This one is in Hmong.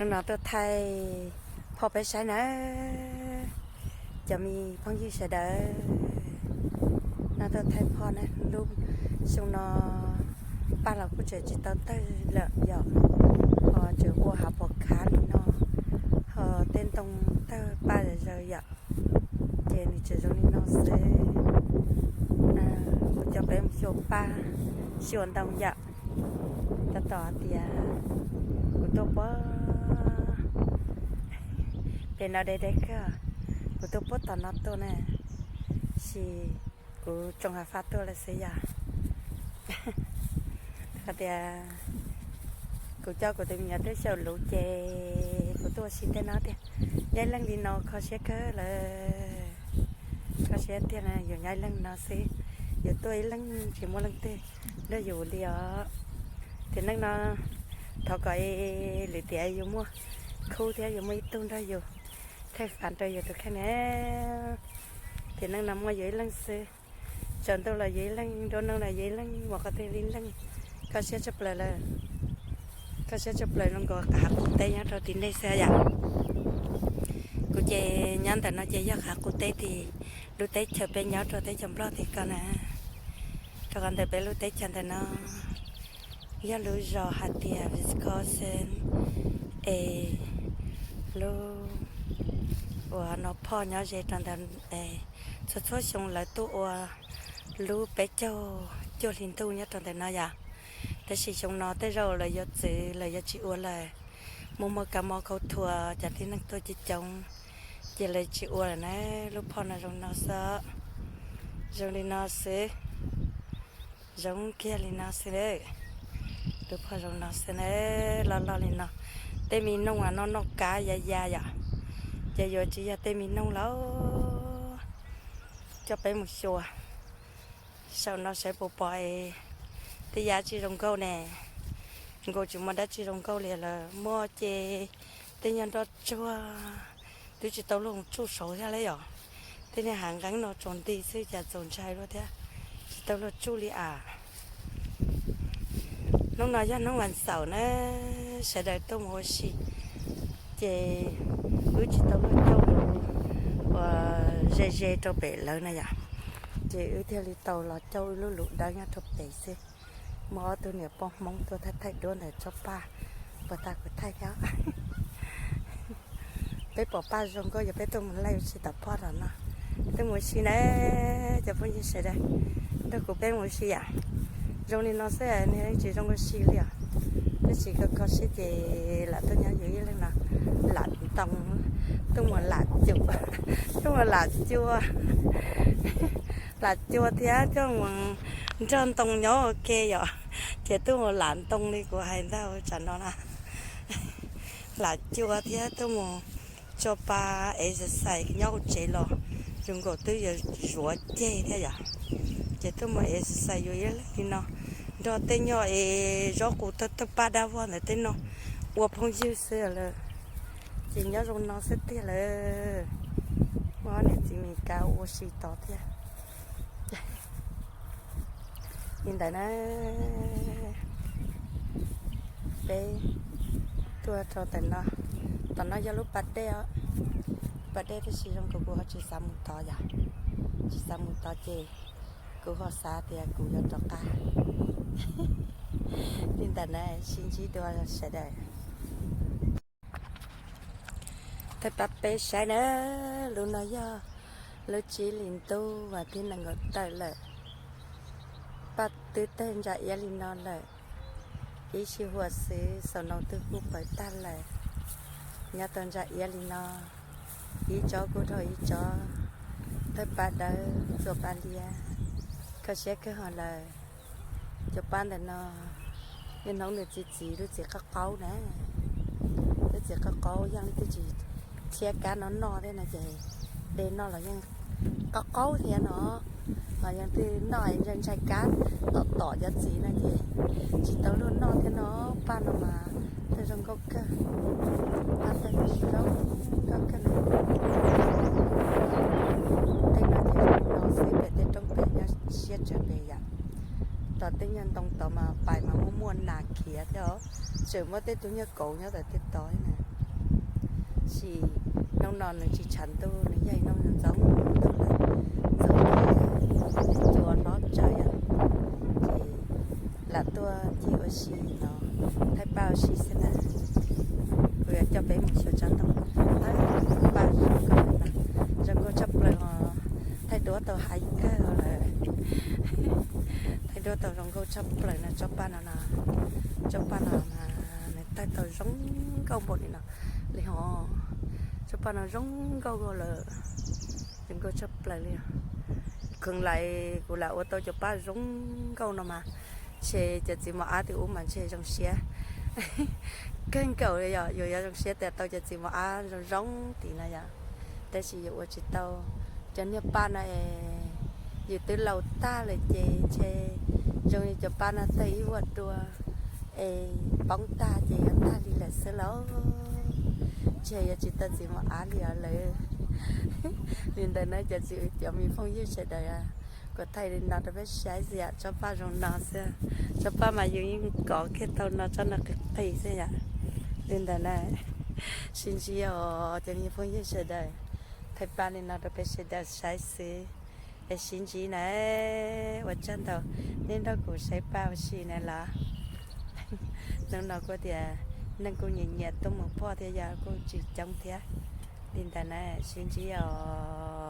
No tuaj thaij phoj peb saib na, cov me phooj ywg sawv daws. No tuaj thaij phoj na, lub xyoo no paj los kuj tseem tsis tau tawg lawm yom, ho tseem ua hav pos khav li no, ho tej ntoo tawg paj zaws zaws yom, ces nws tseem zoo li no xwb. Kuv coj peb mus xyuas paj, xyuas ntoo yom. Tab tom hais tias kuv tuaj puag pem no deb deb kawg, kuv tuaj puag tom no tuaj na, sis kuv tsoo hav faj tuaj lawm xwb yom. Hais tias kuv coj kuv tus me nyuam tuaj xyaum luv ces kuv tuaj ua si tej no tiag. Nyob ib leeg li no kho siab kawg lawm, kho siab tiag na, yus nyob ib leeg no xwb, yus tuaj ib leeg tsis muaj leej twg nrog yus li os. Tiam neej no thov kom lwm tiam yus muaj khub thiab yus muaj ib tug nrog yus, thawj fav rau yus tus kheej na. Tiam neej no muaj yus ib leeg xwb, tsaus ntuj los yus ib leeg, nruab hnub los yus ib leeg, mus qhov twg li leeg. Kho siab tshaj plaws lawm, kho siab tshaj plaws zoo nkaus hav qub teb nyob rau tim nej xwb yom. Kuv ces nyob ntawm no ces yog hav qub teb tim lub teb chaws peb nyob rau teb chaws Nplog tim ko na. Rau qhov ntawm peb lub teb chaws ntawm no yog lub zos hais tias Wisconsin es lub uas no phoj nyob ze rau ntawd es txhua txhua xyoo lawv tuaj ua lub peb caug cuaj hli ntuj nyob rau ntawm no yom. Tab sis xyoo no tej zaum lawv yuav txwv, lawv yuav tsis ua lawm, muaj muaj kab mob khaub thuas, cov tib neeg tuaj coob coob ces lawv tsis ua lawm na. Lub phoj no zoo no xwb, zoo li no xwb, zoo kiag li no xwb. Lub phoj zoo no xwb na, loj loj li no. Tej me noog no noj kab ya ya yom, ces yuav tsis yog tej me noog lawm. Coj peb mus xyuas saum no saib puas pom es tej yam tsis zoo nkauj ne. Nkaus tsis muaj dab tsi zoo nkauj li lawm, muaj ces tej nyuag nroj tsuag twb tsis tau luag tsuj saud thiab lauj yom. Tej niag hav nqeeb no tsaus nti xwb cas txaus ntshai luaj thiab, tsis tau luag tsuj li as. Hnub no yog hnub vas xaum na, sawv daws tuaj mus ua si, ces wb tsis tau luag cauj lub uas ze ze rau pem lawv na yom, ces wb thiaj li tau los cauj wb lub lus dawb nyob rau pem xwb. Muaj ob tug niam poj Hmoob tuaj thaij thaij duab ntawm tsob paj, puas tas kuv thaij thiab. Peb pom paj zoo nkauj yog peb tuaj mus laij ua si tom phoj los no. Tuaj mus ua si na, cov phooj ywg sawv daws, nrog kuv peb mus ua si yom. Zoo li no xwb nws yeej tsis zoo ua si li os. Twb tsis kho kho siab ces lam tuaj nyob yus ib leeg no, lam ntoo, tuaj mus lam cum, tuaj mus lam cua, lam cua thiab tuaj mus nrog ntoo nyob ua ke yom. Ces tuaj mus lam ntoo li kuv hais ntag tsam no na. Lam cua thiab tuaj mus tso pa exercise nyob hauv tsev los zoo nkaus twb yuav zuav ceg thiab yom. Ces tuaj mus exercise yus ib leeg li no, nrog tej nyuag es zaub qus tawg tawg paj dab vog ntawd tej no ua phooj ywg xwb lawm. Ces nyob zoo no xwb tiag lawm. Muaj ob niam txiv Meskas ua si tod thiab. Li ntawd na, peb tuaj rau ntawm no, tom no yog lub pas dej os, pas dej tab sis zoo nkaus kuv ho tsis xav mus tod yom, tsis xav mus tod ces kuv ho xav tias kuv yuav rov qab. Li ntawd na, sib ntsib dua sawv daws. Thawj pab peb saib na, lub no yog lub tsib hlis ntuj vas thib nees nkaum tawm lawm. Paj twb tawg ntsa iab li no lawm, ib sij huam xwb xaus no twb kuj pawv tag lawm. Nyob tau ntsa iab li no, ib tsob kuj dhau ib tsob, thawj pab dawb txuas pab liab, kho siab kawg hos lawm. Cov pab ntawm no, niaj hnub nws txiv txiv lub txiv qaub qaub na, lub txiv qaub qaub yeej twb tsis thiab kab no noj thiab no ces de noj los yeej qaub qaub thiab no, los yeej twb noj ntshai ntshai kab tom tom cov txiv no ces tsis tau luag noj thiab no. Paj no mas tawg zoo nkauj kawg, paj tawg zoo nkauj kawg na. Tej no ces zoo no xwb pem tej roob pem nyob siab tsawv pem yom. Tom tej nyuag ntoo tod mas pais mas muaj muaj nas khiav thiab os, tseem muaj tej tug nyuag kauv nyob tom tej tod na. Tab sis hnub no nws tsis tshav ntuj, nws yog ib hnub ntxoov ntuj lawm, ntxoov ntuj, cua hlob tsawv yom. Ces lam tuaj ncig ua si no, thaij paj ua si xwb na. Kuv yuav coj peb mus xyuas tsob ntoo, thaij paj zoo nkauj no, zoo nkauj tshaj plaws os. Thaij duab tau haib kawg lawm. Thaij duab tau zoo nkauj tshaj plaws no, tsob paj no no, tsob paj no mas nws thaij tau zoo nkauj npaum li no li hos. Tsob paj no zoo nkauj lawm, zoo nkauj tshaj plaws li os. Kheev lam, kuv lam ua tau cov paj zoo nkauj no mas ntshe cov txiv mos ab tim ub mas ntshe zoo siab kawg nkaus li yom. Yus yuav zoo siab tias tau cov txiv mos ab zoo zoo tim no yom, tab sis yus ua tsis tau. Cov niag paj no es yus twb laus tag lawm ces ntshe zoo li cov paj no tag ib vuag dua es poob tag ces yuav tag li lawm xwb lauj. Ntshe yuav tsis tau txiv mos ab li os lawm. Li ntawd na cov txiv, cov me phooj ywg sawv daws, kuv thaij li no rau peb saib xwb yom, tsob paj zoo no xwb. Tsob paj mas yus yeej kov kiag tau no, tsob no qis qis xwb yom. Li ntawd na, sib ntsib os cov me phooj ywg sawv daws, thaij paj li no rau peb sawv daws saib xwb. Es sib ntsib na, ua tsaug ntau nej nrog kuv saib paj ua si na los. Hnub no kuj tias neeg kuj nyias nyias tuaj mus phoj thiab yog kuj tsis coob thiab. Li ntawd na, sib ntsib os.